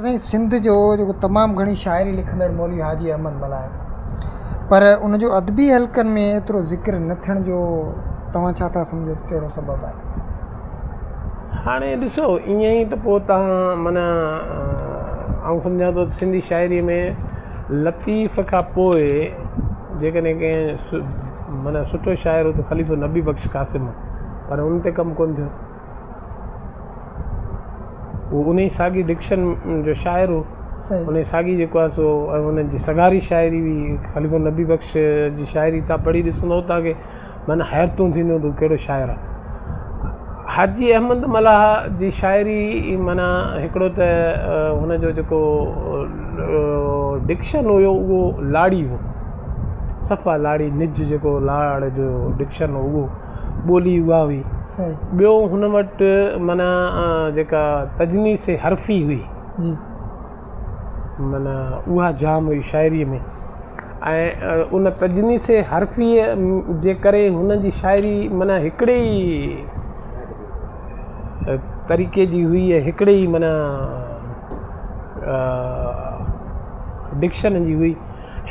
سائين سنڌ جو جيڪو تمام گهڻي شاعري لکندڙ مولوي حاجي احمد ملاح آهي پر ان جو ادبي حلقن ۾ ايترو ذڪر نه ٿيڻ جو توهان ڇا ٿا سمجهو ته ڪهڙو سبب آهي؟ هاڻي ڏسو ائين ئي ته پوء توهان معنيٰ آئون سمجهان ٿو ته سنڌي شاعري ۾ لطيف کان پوء جيڪڏهن ڪنهن معنيٰ سٺو شاعر هو ته خليفو نبي بخش قاسم پر ان تي ڪم ڪونه ٿيو. هو انهي ساڳي ڊڪشن جو شاعر هو انهي ساڳي جيڪو آهي سو ۽ انهن جي سگهاري شاعري هئي خليفو نبي بخش جي شاعري تان پڙهي ڏسندو تان کي معنيٰ حيرتون ٿينديون ته ڪهڙو شاعر آهي حاجي احمد ملاح جي شاعري معنيٰ هڪڙو ته هن جو جيڪو ڊڪشن هيو اهو لاڙي هو صفا لاڙي نج جيڪو لاڙ جو ڊڪشن هو اهو ٻولي اها هئي. ٻيو هن وٽ معنيٰ جيڪا تجنيس حرفي هئي معنيٰ اها جام هئي شاعريء ۾ ۽ ان تجنيس حرفيء جي ڪري هن جي شاعري معنيٰ هڪڙي ئي طريقي جي هئي ۽ هڪڙي ئي معنيٰ ڊڪشن جي هئي.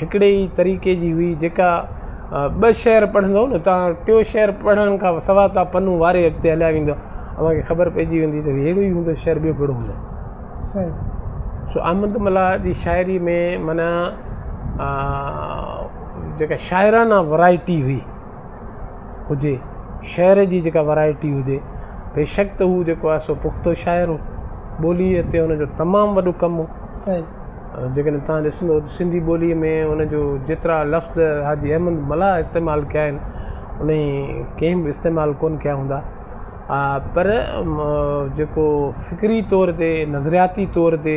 هڪڙي ئي طريقي جي هئي جيڪا ٻه شعر پڙهندو نه تان ٽيو شعر پڙهڻ کان سوا تان پنو واري اڳتي هليا ويندو اوهان کي خبر پئجي ويندي ته ههڙو ئي هوندو شعر ٻيو ڪهڙو هوندو. صحيح. سو احمد ملاح جي شاعري ۾ معنيٰ جيڪا شاعرانه ورائٽي هئي هجي شعر جي جيڪا ورائٽي هجي بيشڪ ته هو جيڪو آهي سو پختو شاعر هو ٻوليء تي هن جو تمام وڏو ڪم هو. صحيح. جيڪڏهن توهان ڏسندو ته سنڌي ٻوليء ۾ ان جو جيترا لفظ حاجي احمد ملاح استعمال ڪيا آهن انهي ڪنهن به استعمال ڪونه ڪيا هوندا پر جيڪو فڪري طور تي نظرياتي طور تي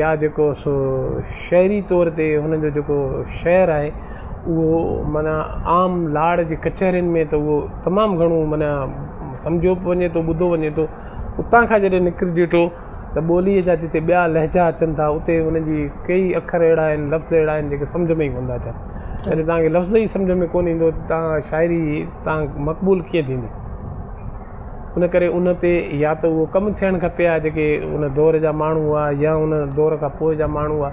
يا جيڪو سو شعري طور تي هن جو جيڪو شعر آهي اهو معنيٰ عام لاڙ جي ڪچهرين ۾ ته اهو تمام گهڻو معنيٰ سمجهيو به وڃي ٿو ٻڌو وڃي ٿو اتان کان جڏهن نڪرجي ٿو ته ٻوليء جا جتي ٻيا لهجا اچن ٿا اتي انهن جي ڪيئي اکر اهڙا آهن لفظ اهڙا آهن جيڪي سمجهه ۾ ئي ڪونه ٿا اچن جڏهن توهان کي لفظ ئي سمجهه ۾ ڪونه ايندو ته توهان شاعري توهان مقبول ڪيئن ٿيندي ان ڪري ان تي يا ته اهو ڪم ٿيڻ کپي ها جيڪي ان دور جا ماڻهو هئا يا ان دور کان پوء جا ماڻهو هئا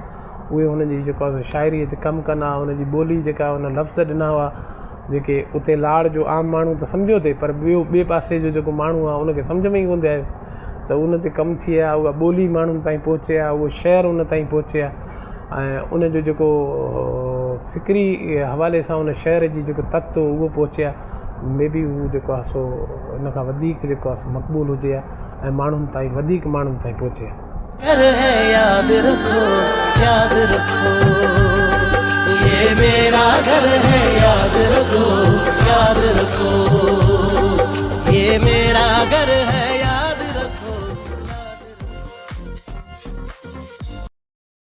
اهي هن جي جيڪو آهي سو شاعريء تي ڪم ڪن ها ان جي ٻولي جيڪا ان لفظ ڏنا هئا جيڪي اتي لاڙ جو عام ماڻهو ته سمجهيو ٿي پر ٻيو ٻئي پاسي جو جيڪو ماڻهو آهي ان کي سمجهه ۾ ئي ڪونه ٿي آيو ته ان تي ڪم ٿئي ها اها ٻولي ماڻهن تائين پهچي ها اهو شعر ان تائين پهچي ها ۽ ان جو جيڪو فڪري حوالي سان ان شعر جي جيڪو تت هو اهو پهچي ها مي بي هو جيڪو آهي سو ان کان وڌيڪ جيڪو آهي سو مقبول هجي ها ۽ ماڻهن تائين وڌيڪ ماڻهن تائين پهچي ها. گهر هي ياد رکو ياد رکو يه ميرا گهر هي ياد رکو.